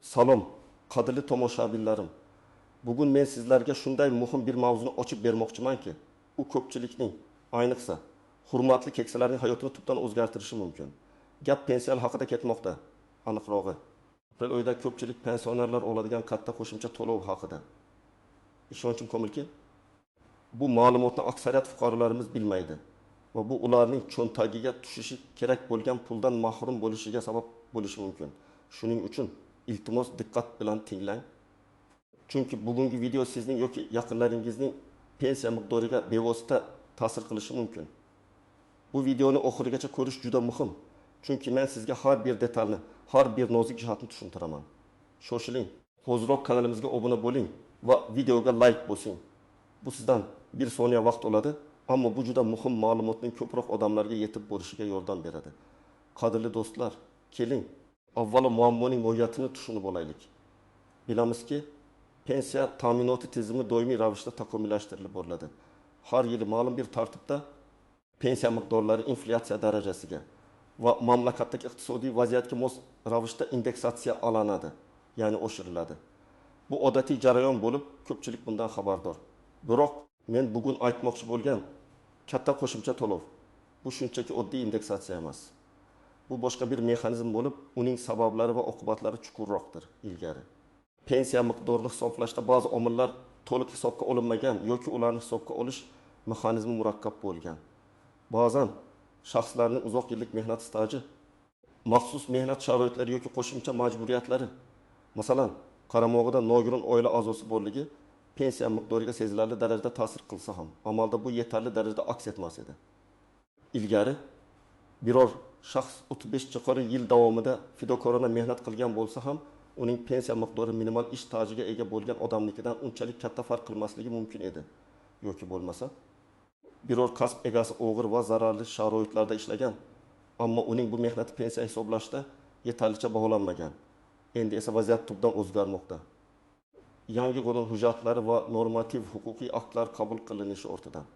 Salom, qadrli tomoshabinlarim. Bugun men sizlarga shunday muhim bir mavzuni ochib bermoqchimanki, u ko'pchilikning, ayniqsa, hurmatli keksalarning hayotini tubdan o'zgartirishi mumkin. Gap pensiyalar haqida ketmoqda, aniqrog'i. Aprel oyida ko'pchilik pensionerlar oladigan katta qo'shimcha to'lov haqida. Ishonchim komilki, bu ma'lumotni aksariyat fuqarolarimiz bilmaydi va bu ularning cho'ntagiga tushishi kerak bo'lgan puldan mahrum bo'lishiga sabab bo'lishi mumkin. Shuning uchun iltimos diqqat bilan tinglang. Chunki bugungi video sizning yoki yaqinlaringizning pensiya miqdoriga bevosita ta'sir qilishi mumkin. Bu videoni oxirigacha ko'rish juda muhim. Chunki men sizga har bir detalni, har bir nozik jihatni tushuntiraman. Shoshiling, hoziroq kanalimizga obuna bo'ling va videoga like bosing. Bu sizdan bir soniya vaqt oladi, ammo bu juda muhim ma'lumotning ko'proq odamlarga yetib borishiga yordam beradi. Qadrli do'stlar, keling, avvalo muammoning mohiyatini tushunib olaylik. Bilamizki, pensiya ta'minoti tizimi doimiy ravishda takomillashtirilib boriladi. Har yili ma'lum bir tartibda pensiya miqdorlari inflyatsiya darajasiga va mamlakatdagi iqtisodiy vaziyatga mos ravishda indeksatsiya olinadi, ya'ni oshiriladi. Bu odatiy jarayon bo'lib, ko'pchilik bundan xabardor. Biroq men bugun aytmoqchi bo'lgan katta qo'shimcha to'lov bu shunchaki oddiy indeksatsiya emas. Bu boshqa bir mexanizm bo'lib, uning sabablari va oqibatlari chuqurroqdir ilgari. Pensiya miqdorini hisoblashda ba'zi omillar to'liq hisobga olinmagan yoki ularni hisobga olish mexanizmi murakkab bo'lgan. Ba'zan shaxslarning uzoq yillik mehnat staji, maxsus mehnat sharoitlari yoki qo'shimcha majburiyatlari, masalan, qaramog'ida nogiron oila a'zosi borligi pensiya miqdoriga sezilarli darajada ta'sir qilsa ham, amalda bu yetarli darajada aks etmas edi. Ilgari biror shaxs 35 yuqori yil davomida fidokorona mehnat qilgan bo'lsa ham, uning pensiya miqdori minimal ish stajiga ega bo'lgan odamnikidan unchalik katta farq qilmasligi mumkin edi. Yoki bo'lmasa, biror kasb egasi og'ir va zararli sharoitlarda ishlagan, ammo uning bu mehnati pensiya hisoblashda yetarlicha baholanmagan. Endi esa vaziyat tubdan o'zgarmoqda. Yangi qonun hujjatlari va normativ huquqiy aktlar qabul qilinishi ortidan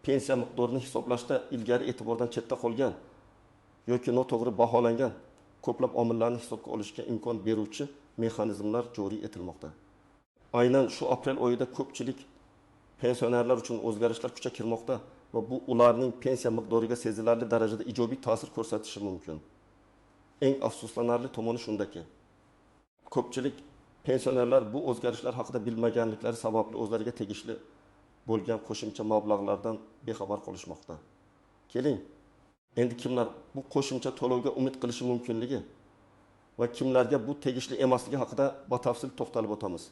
pensiya miqdorini hisoblashda ilgari e'tibordan chetda qolgan yoki noto'g'ri baholangan ko'plab omillarni hisobga olishga imkon beruvchi mexanizmlar joriy etilmoqda. Aynan shu aprel oyida ko'pchilik pensionerlar uchun o'zgarishlar kuchga kirmoqda va bu ularning pensiya miqdoriga sezilarli darajada ijobiy ta'sir ko'rsatishi mumkin. Eng afsuslanarli tomoni shundaki, ko'pchilik pensionerlar bu o'zgarishlar haqida bilmaganliklari sababli o'zlariga tegishli bo'lgan qo'shimcha mablag'lardan bexabar qolishmoqda. Keling, endi kimlar bu qo'shimcha to'lovga umid qilishi mumkinligi va kimlarga bu tegishli emasligi haqida batafsil to'xtalib o'tamiz.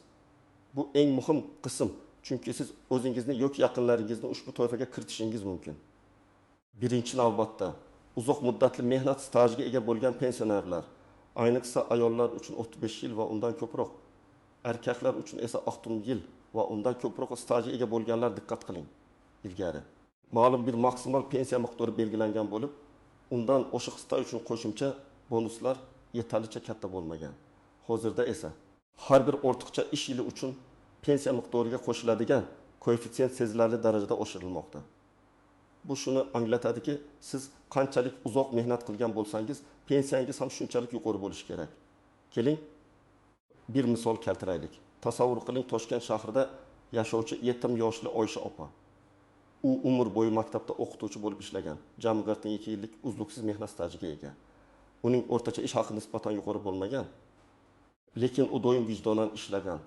Bu eng muhim qism, chunki siz o'zingizni yoki yaqinlaringizni ushbu toifaga kiritishingiz mumkin. Birinchi navbatda uzoq muddatli mehnat stajiga ega bo'lgan pensionerlar, ayniqsa ayollar uchun 35 yil va undan ko'proq, erkaklar uchun esa 60 yil va undan ko'proq stajga ega bo'lganlar diqqat qiling. Ilgari ma'lum bir maksimal pensiya miqdori belgilangan bo'lib, undan oshiq staj uchun qo'shimcha bonuslar yetarlicha katta bo'lmagan. Hozirda esa har bir ortiqcha ish yili uchun pensiya miqdoriga qo'shiladigan koeffitsient sezilarli darajada oshirilmoqda. Bu shuni anglatadiki, siz qanchalik uzoq mehnat qilgan bo'lsangiz, pensiyangiz ham shunchalik yuqori bo'lishi kerak. Keling, bir misol keltiraylik. Tasavvur qiling, Toshkent shahrida yashovchi yetim yoshli Oysha opa. U umr bo'yi maktabda o'qituvchi bo'lib ishlagan, jami 42 yillik uzluksiz mehnat stajiga ega. Uning o'rtacha ish haqi nisbatan yuqori bo'lmagan, lekin u doim vijdonan ishlagan.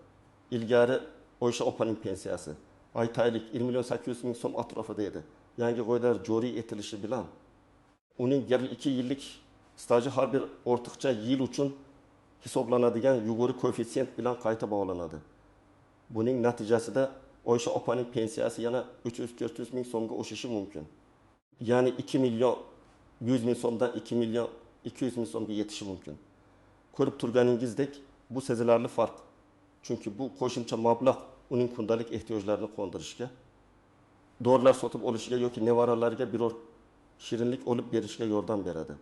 Ilgari Oysha opaning pensiyasi aytaylik 1 million 800 ming so'm atrofida edi. Yangi qoidalar joriy etilishi bilan uning 2 yillik staji har bir ortiqcha yil uchun hisoblanadigan yuqori koeffitsient bilan qayta bog'lanadi. Buning natijasida Oysha opaning pensiyasi yana 300-400 ming so'mga oshishi mumkin. Ya'ni 2 million 100 ming so'mdan 2 million 200 ming so'mga yetishi mumkin. Ko'rib turganingizdek, bu sezilarli farq. Chunki bu qo'shimcha mablag' uning kundalik ehtiyojlarini qondirishga, dorilar sotib olishiga yoki nevaralariga biror shirinlik olib berishga yordam beradi.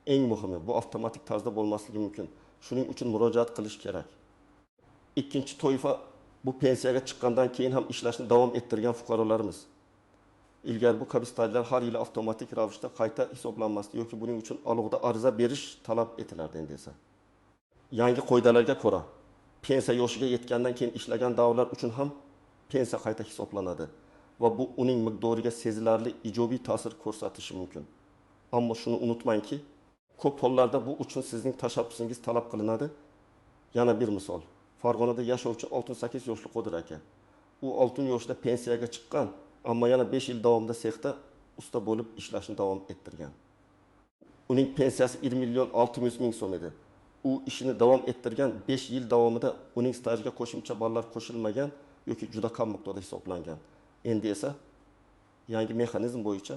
Eng muhimi, bu avtomatik tarzda bo'lmasligi mumkin. Shuning uchun murojaat qilish kerak. Ikkinchi toifa bu pensiyaga chiqqandan keyin ham ishlashni davom ettirgan fuqarolarimiz. Ilgari bu kabi stajlar har yili avtomatik ravishda qayta hisoblanmasdi yoki buning uchun alohida ariza berish talab etilardi endi esa. Yangi qoidalarga ko'ra, pensiya yoshiga yetgandan keyin ishlagan davrlar uchun ham pensiya qayta hisoblanadi va bu uning miqdoriga sezilarli ijobiy ta'sir ko'rsatishi mumkin. Ammo shuni unutmangki, ko'p hollarda bu uchun sizning tashabbusingiz talab qilinadi. Yana bir misol. Farg'onada yashovchi 68 yoshli Qodir aka. U 6 yoshida pensiyaga chiqqan, ammo yana 5 yil davomida sexda usta bo'lib ishlashni davom ettirgan. Uning pensiyasi 1 million 600 ming so'm edi. U ishini davom ettirgan 5 yil davomida uning stajiga qo'shimcha ballar qo'shilmagan yoki juda kam miqdorda hisoblangan. Endi esa yangi mexanizm bo'yicha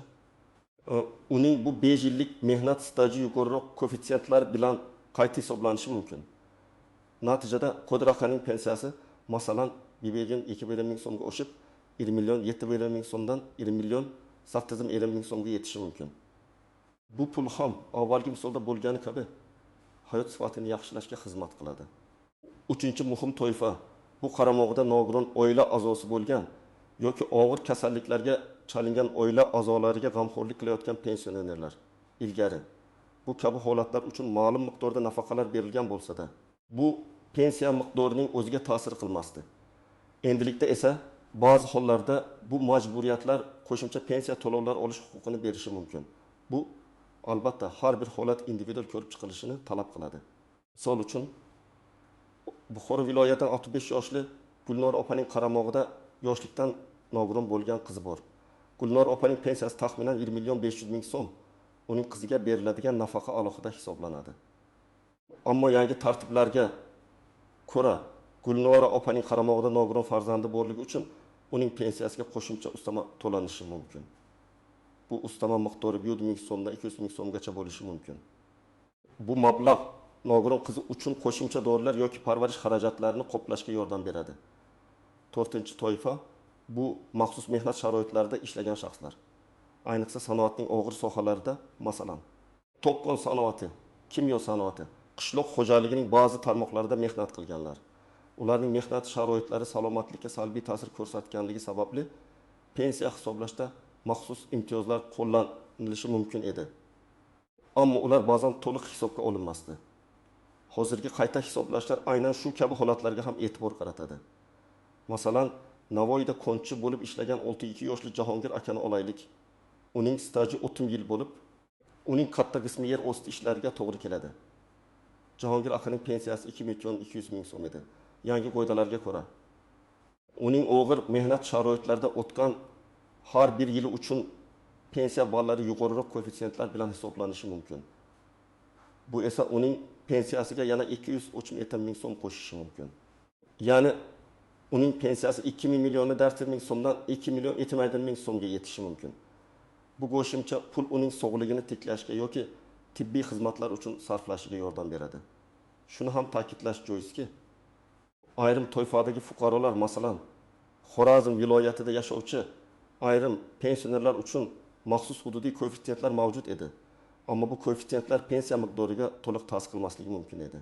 uning bu 5 yillik mehnat staji yuqoriroq koeffitsiyentlar bilan qayta hisoblanishi mumkin. Natijada Qodir akaning pensiyasi masalan 1 million 2 ming so'mga oshib 1 million 7 ming so'mdan 1 million 8 ming so'mga yetishi mumkin. Bu pul ham avvalgi misolda bo'lgani kabi hayot sifatini yaxshilashga xizmat qiladi. Uchinchi muhim toifa bu qaramog'ida nogiron oila a'zosi bo'lgan yoki og'ir kasalliklarga chalingan oila a'zolariga g'amxo'rlik qilayotgan pensionerlar. Ilgari bu kabi holatlar uchun ma'lum miqdorda nafaqalar berilgan bo'lsa-da, bu pensiya miqdorining o'ziga ta'sir qilmasdi. Endilikda esa ba'zi hollarda bu majburiyatlar qo'shimcha pensiya to'lovlari olish huquqini berishi mumkin. Bu albatta har bir holat individual ko'rib chiqilishini talab qiladi. Misol uchun, Buxoro viloyatidan 65 yoshli Gulnor opaning qaramog'ida yoshlikdan nogiron bo'lgan qizi bor. Gulnor opaning pensiyasi taxminan 1 million 500 ming so'm. Uning qiziga beriladigan nafaqa alohida hisoblanadi. Ammo yangi tartiblarga ko'ra Gulnora opaning qaramog'ida nogiron farzandi borligi uchun uning pensiyasiga qo'shimcha ustama to'lanishi mumkin. Bu ustama miqdori 100 ming so'mdan 200 ming so'mgacha bo'lishi mumkin. Bu mablag' nogiron qizi uchun qo'shimcha dorilar yoki parvarish xarajatlarini qoplashga yordam beradi. To'rtinchi toifa bu maxsus mehnat sharoitlarida ishlagan shaxslar. Ayniqsa sanoatning og'ir sohalarida, masalan, to'q-kon sanoati, kimyo sanoati, qishloq xo'jaligining ba'zi tarmoqlarida mehnat qilganlar. Ularning mehnat sharoitlari salomatlikka salbiy ta'sir ko'rsatganligi sababli pensiya hisoblashda maxsus imtiyozlar qo'llanilishi mumkin edi. Ammo ular ba'zan to'liq hisobga olinmasdi. Hozirgi qayta hisoblashlar aynan shu kabi holatlarga ham e'tibor qaratadi. Masalan, Navoiyda konchi bo'lib ishlagan 62 yoshli Jahongir akani olaylik. Uning staji 30 yil bo'lib, uning katta qismi yer osti ishlariga to'g'ri keladi. Jahongir akaning pensiyasi 2 million 200 ming so'm edi. Yangi qoidalarga ko'ra, uning og'ir mehnat sharoitlarida o'tgan har bir yili uchun pensiya ballari yuqoriroq koeffitsiyentlar bilan hisoblanishi mumkin. Bu esa uning pensiyasiga yana 237 ming so'm qo'shishi mumkin. Ya'ni uning pensiyasi 2 million 4 ming so'mdan 2 million 7 ming so'mga yetishi mumkin. Bu qo'shimcha pul uning sog'ligini tiklashga yoki tibbiy xizmatlar uchun sarflashiga yordam beradi. Shuni ham ta'kidlash joizki, ayrim toifadagi fuqarolar, masalan, Xorazm viloyatida yashovchi ayrim pensionerlar uchun maxsus hududiy koeffitsiyentlar mavjud edi. Ammo bu koeffitsiyentlar pensiya miqdoriga to'liq ta'sir qilmasligi mumkin edi.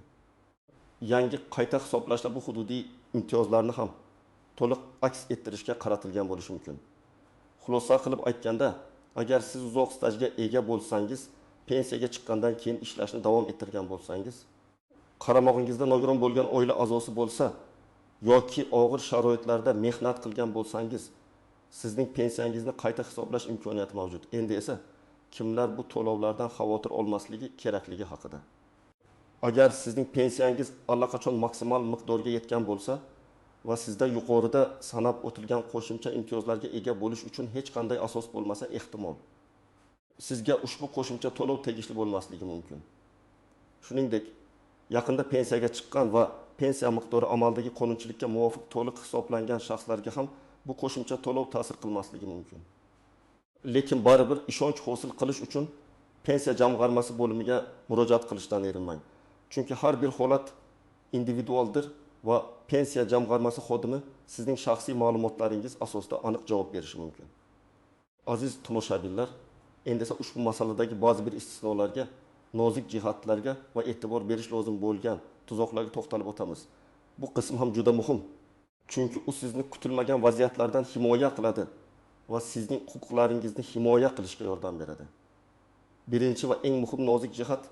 Yangi qayta hisoblashlar bu hududiy imtiyozlarni ham to'liq aks ettirishga qaratilgan bo'lishi mumkin. Xulosa qilib aytganda, agar siz uzoq stajga ega bo'lsangiz, pensiyaga chiqqandan keyin ishlashni davom ettirgan bo'lsangiz, qaramog'ingizda nogiron bo'lgan oila a'zosi bo'lsa yoki og'ir sharoitlarda mehnat qilgan bo'lsangiz, sizning pensiyangizni qayta hisoblash imkoniyati mavjud. Endi esa kimlar bu to'lovlardan xavotir olmasligi kerakligi haqida. Agar sizning pensiyangiz allaqachon maksimal miqdorga yetgan bo'lsa va sizda yuqorida sanab o'tilgan qo'shimcha imtiyozlarga ega bo'lish uchun hech qanday asos bo'lmasa, ehtimol sizga ushbu qo'shimcha to'lov tegishli bo'lmasligi mumkin. Shuningdek, yaqinda pensiyaga chiqqan va pensiya miqdori amaldagi qonunchilikka muvofiq to'liq hisoblangan shaxslarga ham bu qo'shimcha to'lov ta'sir qilmasligi mumkin. Lekin baribir ishonch hosil qilish uchun pensiya jamg'armasi bo'limiga murojaat qilishdan erinmang. Chunki har bir holat individualdir va pensiya jamg'armasi xodimi sizning shaxsiy ma'lumotlaringiz asosida aniq javob berishi mumkin. Aziz tomoshabinlar, endi esa ushbu masaladagi ba'zi bir istisnolarga, nozik jihatlarga va e'tibor berish lozim bo'lgan tuzoqlarga to'xtalib o'tamiz. Bu qism ham juda muhim. Chunki u sizni kutilmagan vaziyatlardan himoya qiladi va sizning huquqlaringizni himoya qilishga yordam beradi. Birinchi va eng muhim nozik jihat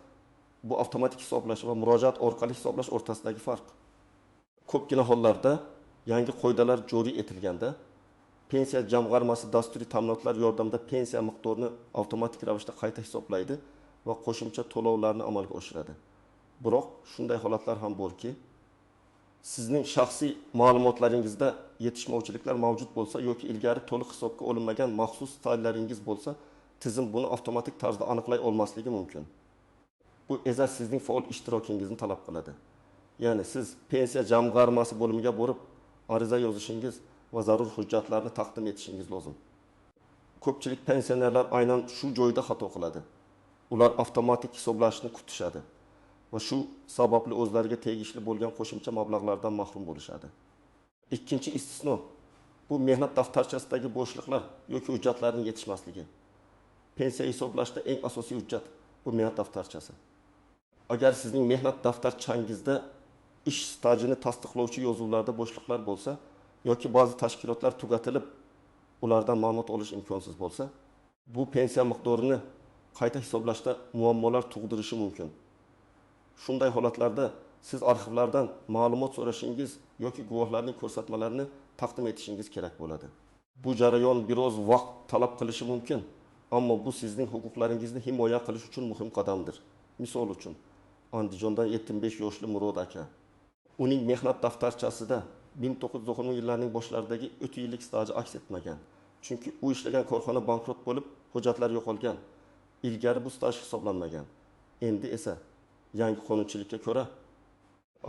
Bu avtomatik hisoblash va murojaat orqali hisoblash o'rtasidagi farq. Ko'pgina hollarda yangi qoidalar joriy etilganda Pensiya jamg'armasi dasturiy ta'minotlar yordamida pensiya miqdorini avtomatik ravishda qayta hisoblaydi va qo'shimcha to'lovlarni amalga oshiradi. Biroq shunday holatlar ham borki, sizning shaxsiy ma'lumotlaringizda yetishmovchiliklar mavjud bo'lsa yoki ilgari to'liq hisobga olinmagan maxsus stajlaringiz bo'lsa, tizim buni avtomatik tarzda aniqlay olmasligi mumkin. Bu esa sizning faol ishtirokingizni talab qiladi. Ya'ni siz pensiya jamg'armasi bo'limiga borib ariza yozishingiz va zarur hujjatlarni taqdim etishingiz lozim. Ko'pchilik pensionerlar aynan shu joyda xato qiladi. Ular avtomatik hisoblashni kutishadi va shu sababli o'zlariga tegishli bo'lgan qo'shimcha mablag'lardan mahrum bo'lishadi. Ikkinchi istisno bu mehnat daftarchasidagi bo'shliqlar yoki hujjatlarning yetishmasligi. Pensiya hisoblashda eng asosiy hujjat bu mehnat daftarchasi. Agar sizning mehnat daftarchangizda ish stajini tasdiqlovchi yozuvlarda bo'shliqlar bo'lsa yoki ba'zi tashkilotlar tugatilib, ulardan ma'lumot olish imkonsiz bo'lsa, bu pensiya miqdorini qayta hisoblashda muammolar tug'dirishi mumkin. Shunday holatlarda siz arxivlardan ma'lumot so'rashingiz yoki guvohlarning ko'rsatmalarini taqdim etishingiz kerak bo'ladi. Bu jarayon biroz vaqt talab qilishi mumkin, ammo bu sizning huquqlaringizni himoya qilish uchun muhim qadamdir. Misol uchun, Andijondan 75 yoshli Murod aka. Uning mehnat daftarchasida 1990-yillarning boshlaridagi 3 yillik staji aks etmagan. Chunki u ishlagan korxona bankrot bo'lib, hujjatlar yo'qolgan. Ilgari bu staj hisoblanmagan. Endi esa yangi qonunchilikka ko'ra,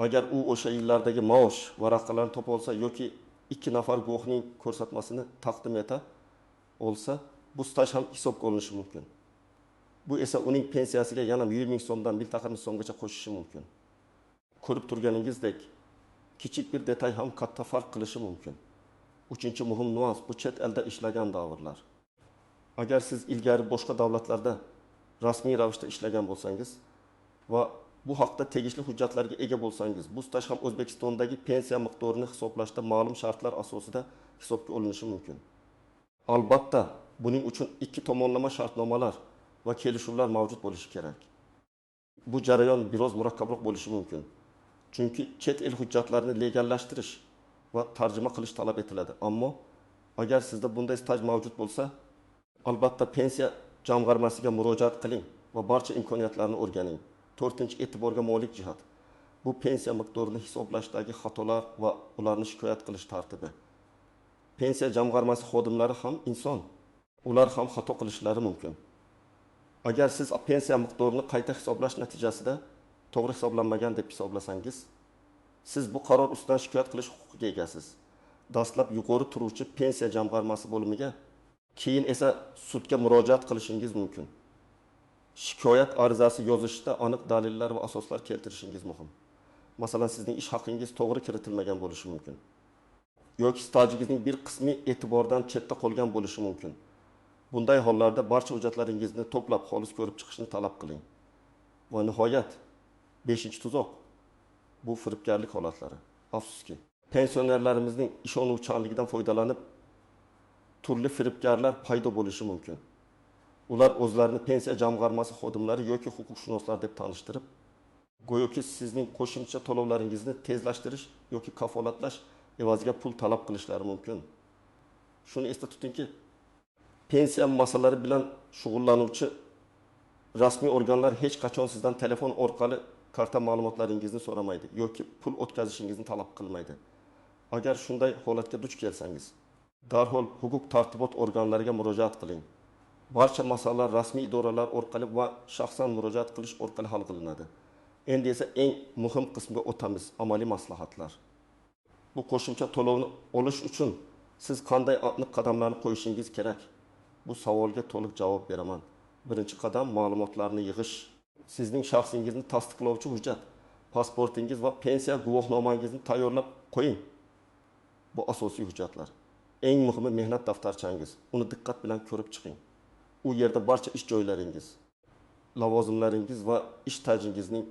agar u o'sha yillardagi maosh varaqalarini topa olsa yoki 2 nafar guvohning ko'rsatmasini taqdim eta olsa, bu staj ham hisobga olinishi mumkin. Bu esa uning pensiyasiga yana 100 ming so'mdan 1,5 so'mgacha qo'shishi mumkin. Ko'rib turganingizdek, kichik bir detay ham katta farq qilishi mumkin. Uchinchi muhim nuans bu chet elda ishlagan davrlar. Agar siz ilgari boshqa davlatlarda rasmiy ravishda ishlagan bo'lsangiz va bu haqda tegishli hujjatlarga ega bo'lsangiz, bu staj ham O'zbekistondagi pensiya miqdorini hisoblashda ma'lum shartlar asosida hisobga olinishi mumkin. Albatta, buning uchun ikki tomonlama shartnomalar va kelishuvlar mavjud bo'lishi kerak. Bu jarayon biroz murakkabroq bo'lishi mumkin. Chunki chet el hujjatlarini legallashtirish va tarjima qilish talab etiladi. Ammo agar sizda bunday staj mavjud bo'lsa, albatta pensiya jamg'armasiga murojaat qiling va barcha imkoniyatlarni o'rganing. To'rtinchi e'tiborga molik jihat bu pensiya miqdorini hisoblashdagi xatolar va ularni shikoyat qilish tartibi. Pensiya jamg'armasi xodimlari ham inson. Ular ham xato qilishlari mumkin. Agar siz pensiya miqdorini qayta hisoblash natijasida to'g'ri hisoblanmagan deb hisoblasangiz, siz bu qaror ustidan shikoyat qilish huquqiga egasiz. Dastlab yuqori turuvchi pensiya jamg'armasi bo'limiga, keyin esa sudga murojaat qilishingiz mumkin. Shikoyat arizasi yozishda aniq dalillar va asoslar keltirishingiz muhim. Masalan, sizning ish haqingiz to'g'ri kiritilmagan bo'lishi mumkin yoki stajingizning bir qismi e'tibordan chetda qolgan bo'lishi mumkin. Bunday hollarda barcha hujjatlaringizni to'plab xolis ko'rib chiqishni talab qiling. Va nihoyat 5-tuzoq bu firibgarlik holatlari. Afsuski, pensionerlarimizning ishonuvchanligidan foydalanib turli firibgarlar paydo bo'lishi mumkin. Ular o'zlarini pensiya jamg'armasi xodimlari yoki huquqshunoslar deb tanishtirib, go'yoki sizning qo'shimcha to'lovlaringizni tezlashtirish yoki kafolatlash evaziga pul talab qilishlari mumkin. Shuni esda tutingki, pensiya masalalari bilan shug'ullanuvchi rasmiy organlar hech qachon sizdan telefon orqali karta ma'lumotlaringizni so'ramaydi yoki pul o'tkazishingizni talab qilmaydi. Agar shunday holatga duch kelsangiz, darhol huquq tartibot organlariga murojaat qiling. Barcha masalalar rasmiy idoralar orqali va shaxsan murojaat qilish orqali hal qilinadi. Endi esa eng muhim qismga o'tamiz, amaliy maslahatlar. Bu qo'shimcha to'lovni olish uchun siz qanday aniq qadamlarni qo'yishingiz kerak? Bu savolga to'liq javob beraman. Birinchi qadam ma'lumotlarni yig'ish. Sizning shaxsingizni tasdiqlovchi hujjat, pasportingiz va pensiya guvohnomangizni tayyorlab qo'ying. Bu asosiy hujjatlar. Eng muhimi mehnat daftarchangiz. Uni diqqat bilan ko'rib chiqing. U yerda barcha ish joylaringiz, lavozimlaringiz va ish tajingizning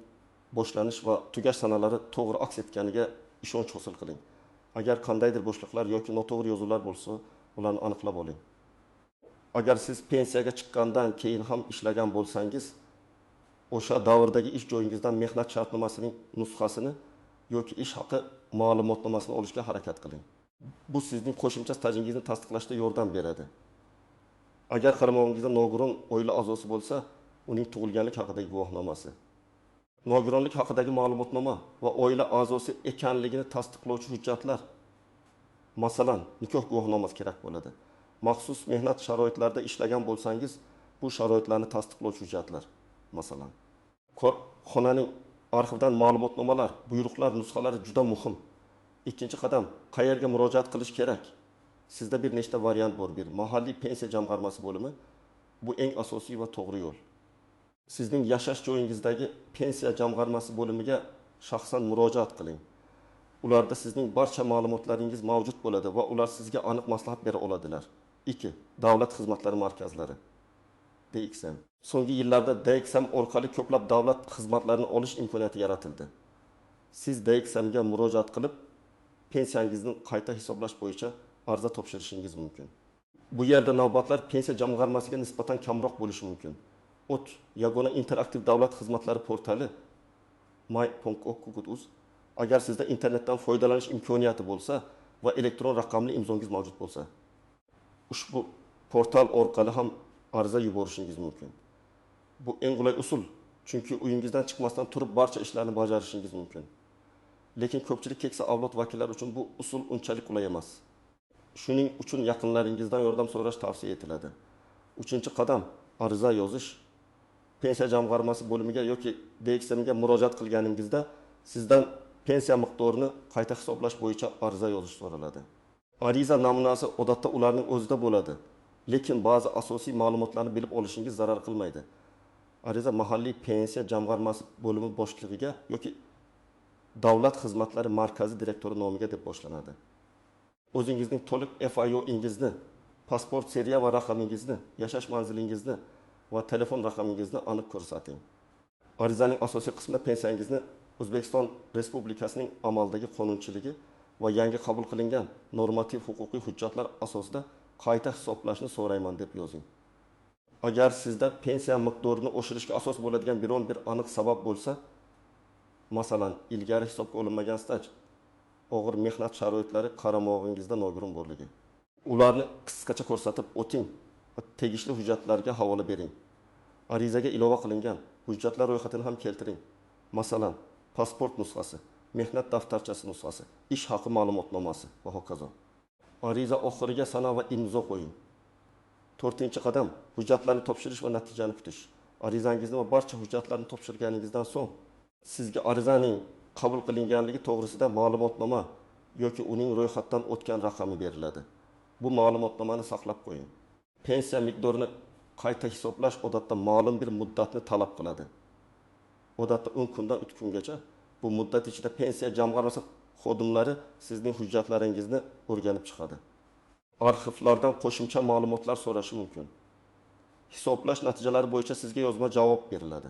boshlanish va tugash sanalari to'g'ri aks etganiga ishonch hosil qiling. Agar qandaydir bo'shliqlar yoki noto'g'ri yozuvlar bo'lsa, ularni aniqlab oling. Agar siz pensiyaga chiqqandan keyin ham ishlagan bo'lsangiz, O'sha davrdagi ish joyingizdan mehnat shartnomasining nusxasini yoki ish haqi ma'lumotnomasini olishga harakat qiling. Bu sizning qo'shimcha stajingizni tasdiqlashda yordam beradi. Agar qaramog'ingizda nogiron oila a'zosi bo'lsa, uning tug'ilganlik haqidagi guvohnomasi, nogironlik haqidagi ma'lumotnoma va oila a'zosi ekanligini tasdiqlovchi hujjatlar, masalan, nikoh guvohnomasi kerak bo'ladi. Maxsus mehnat sharoitlarida ishlagan bo'lsangiz, bu sharoitlarni tasdiqlovchi hujjatlar, masalan, korxonaning arxividan ma'lumotnomalar, buyruqlar nusxalari juda muhim. Ikkinchi qadam, qayerga murojaat qilish kerak? Sizda bir nechta variant bor. Bir, mahalliy pensiya jamg'armasi bo'limi. Bu eng asosiy va to'g'ri yo'l. Sizning yashash joyingizdagi pensiya jamg'armasi bo'limiga shaxsan murojaat qiling. Ularda sizning barcha ma'lumotlaringiz mavjud bo'ladi va ular sizga aniq maslahat bera oladilar. 2. Davlat xizmatlari markazlari. DXM. So'nggi yillarda DXM orqali ko'plab davlat xizmatlarini olish imkoniyati yaratildi. Siz DXMga murojaat qilib, pensiyangizni qayta hisoblash bo'yicha arza topshirishingiz mumkin. Bu yerda navbatlar pensiya jamg'armasiga nisbatan kamroq bo'lishi mumkin. O't yagona interaktiv davlat xizmatlari portali my.gov.uz. Agar sizda internetdan foydalanish imkoniyati bo'lsa va elektron raqamli imzongiz mavjud bo'lsa, ushbu portal orqali ham arza yuborishingiz mumkin. Bu eng qulay usul, chunki uyingizdan chiqmasdan turib barcha ishlarni bajarishingiz mumkin. Lekin ko'pchilik keksa avlod vakillari uchun bu usul unchalik qulay emas. Shuning uchun yaqinlaringizdan yordam so'rash tavsiya etiladi. Uchinchi qadam, ariza yozish. Pensiya jamg'armasi bo'limiga yoki DXMga murojaat qilganingizda sizdan pensiya miqdorini qayta hisoblash bo'yicha ariza yozish so'raladi. Ariza namunasi odatda ularning o'zida bo'ladi, lekin ba'zi asosiy ma'lumotlarni bilib olishingiz zarar qilmaydi. Ariza mahalliy pensiya jamg'armasi bo'limi boshlig'iga yoki davlat xizmatlari markazi direktori nomiga deb boshlanadi. O'zingizning to'liq FIOingizni, pasport seriya va raqamingizni, yashash manzilingizni va telefon raqamingizni aniq ko'rsating. Arizaning asosiy qismida pensiyangizni O'zbekiston Respublikasining amaldagi qonunchiligi va yangi qabul qilingan normativ huquqiy hujjatlar asosida qayta hisoblashni so'rayman deb yozing. Agar sizda pensiya miqdorini oshirishga asos bo'ladigan biron bir aniq sabab bo'lsa, masalan, ilgari hisobga olinmagan staj, og'ir mehnat sharoitlari, qaramog'ingizda nogiron borligi, ularni qisqacha ko'rsatib o'ting va tegishli hujjatlarga havola bering. Arizaga ilova qilingan hujjatlar ro'yxatini ham keltiring. Masalan, pasport nusxasi, mehnat daftarchasi nusxasi, ish haqi ma'lumotnomasi va hokazo. Ariza oxiriga sana va imzo qo'ying. To'rtinchi qadam, hujjatlarni topshirish va natijani kutish. Arizangizni va barcha hujjatlarni topshirganingizdan so'ng sizga arizaning qabul qilinganligi to'g'risida ma'lumotnoma yoki uning ro'yxatdan o'tgan raqami beriladi. Bu ma'lumotnomani saqlab qo'ying. Pensiya miqdorini qayta hisoblash odatda ma'lum bir muddatni talab qiladi. Odatda 10 kundan 3 kungacha. Bu muddat ichida pensiya jamg'armasi xodimlari sizning hujjatlaringizni o'rganib chiqadi. Arxivlardan qo'shimcha ma'lumotlar so'rashi mumkin. Hisoblash natijalari bo'yicha sizga yozma javob beriladi.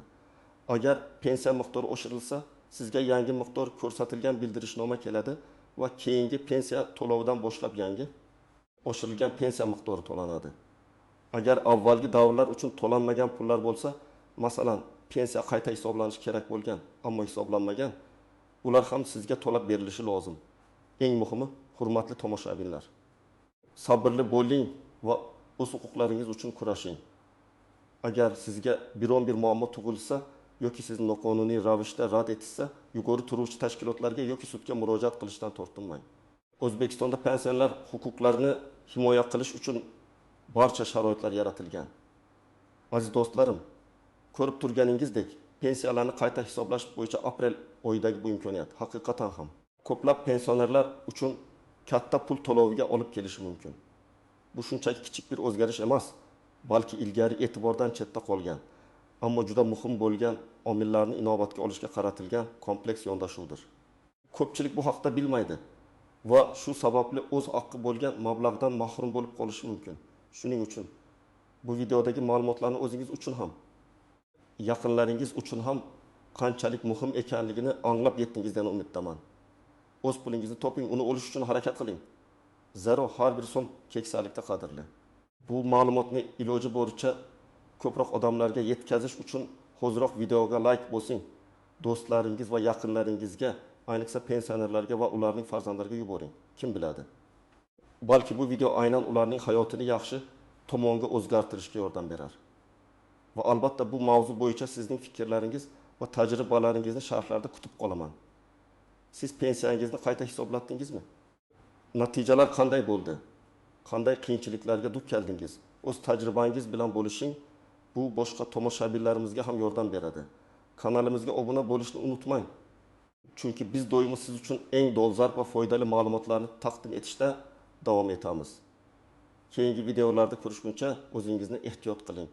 Agar pensiya miqdori oshirilsa, sizga yangi miqdor ko'rsatilgan bildirishnoma keladi va keyingi pensiya to'lovidan boshlab yangi oshirilgan pensiya miqdori to'lanadi. Agar avvalgi davrlar uchun to'lanmagan pullar bo'lsa, masalan, pensiya qayta hisoblanishi kerak bo'lgan, ammo hisoblanmagan, ular ham sizga to'lab berilishi lozim. Eng muhimi, hurmatli tomoshabinlar, sabrli bo'ling va o'z huquqlaringiz uchun kurashing. Agar sizga biron bir muammo tug'ilsa yoki sizni noqonuniy ravishda rad etishsa, yuqori turuvchi tashkilotlarga yoki sudga murojaat qilishdan tortinmang. O'zbekistonda pensionerlar huquqlarini himoya qilish uchun barcha sharoitlar yaratilgan. Aziz do'stlarim, ko'rib turganingizdek, pensiyalarni qayta hisoblash bo'yicha aprel oyidagi bu imkoniyat haqiqatan ham ko'plab pensionerlar uchun katta pul to'loviga olib kelishi mumkin. Bu shunchaki kichik bir o'zgarish emas, balki ilgari e'tibordan chetda qolgan, ammo juda muhim bo'lgan omillarni inobatga olishga qaratilgan kompleks yondashuvdir. Ko'pchilik bu haqda bilmaydi va shu sababli o'z haqqi bo'lgan mablag'dan mahrum bo'lib qolishi mumkin. Shuning uchun bu videodagi ma'lumotlarni o'zingiz uchun ham, yaqinlaringiz uchun ham qanchalik muhim ekanligini anglab yetdingiz degan umiddaman. O'z pulingizni toping, uni olish uchun harakat qiling. Zero har bir so'm keksalikda qadrli. Bu ma'lumotni iloji boricha ko'proq odamlarga yetkazish uchun Hoziroq videoga layk bosing. Do'stlaringiz va yaqinlaringizga, ayniqsa pensionerlarga va ularning farzandlariga yuboring. Kim biladi? Balki bu video aynan ularning hayotini yaxshi tomonga o'zgartirishga yordam berar. Va albatta bu mavzu bo'yicha sizning fikrlaringiz va tajribalaringizni sharhlarda kutib qolaman. Siz pensiyangizni qayta hisoblatdingizmi? Natijalar qanday bo'ldi? Qanday qiyinchiliklarga duch keldingiz? O'z tajribangiz bilan bo'lishing bu boshqa tomoshabinlarimizga ham yordam beradi. Kanalimizga obuna bo'lishni unutmang. Chunki biz doimo siz uchun eng dolzarb va foydali ma'lumotlarni taqdim etishda davom etamiz. Keyingi videolarda ko'rishguncha o'zingizni ehtiyot qiling.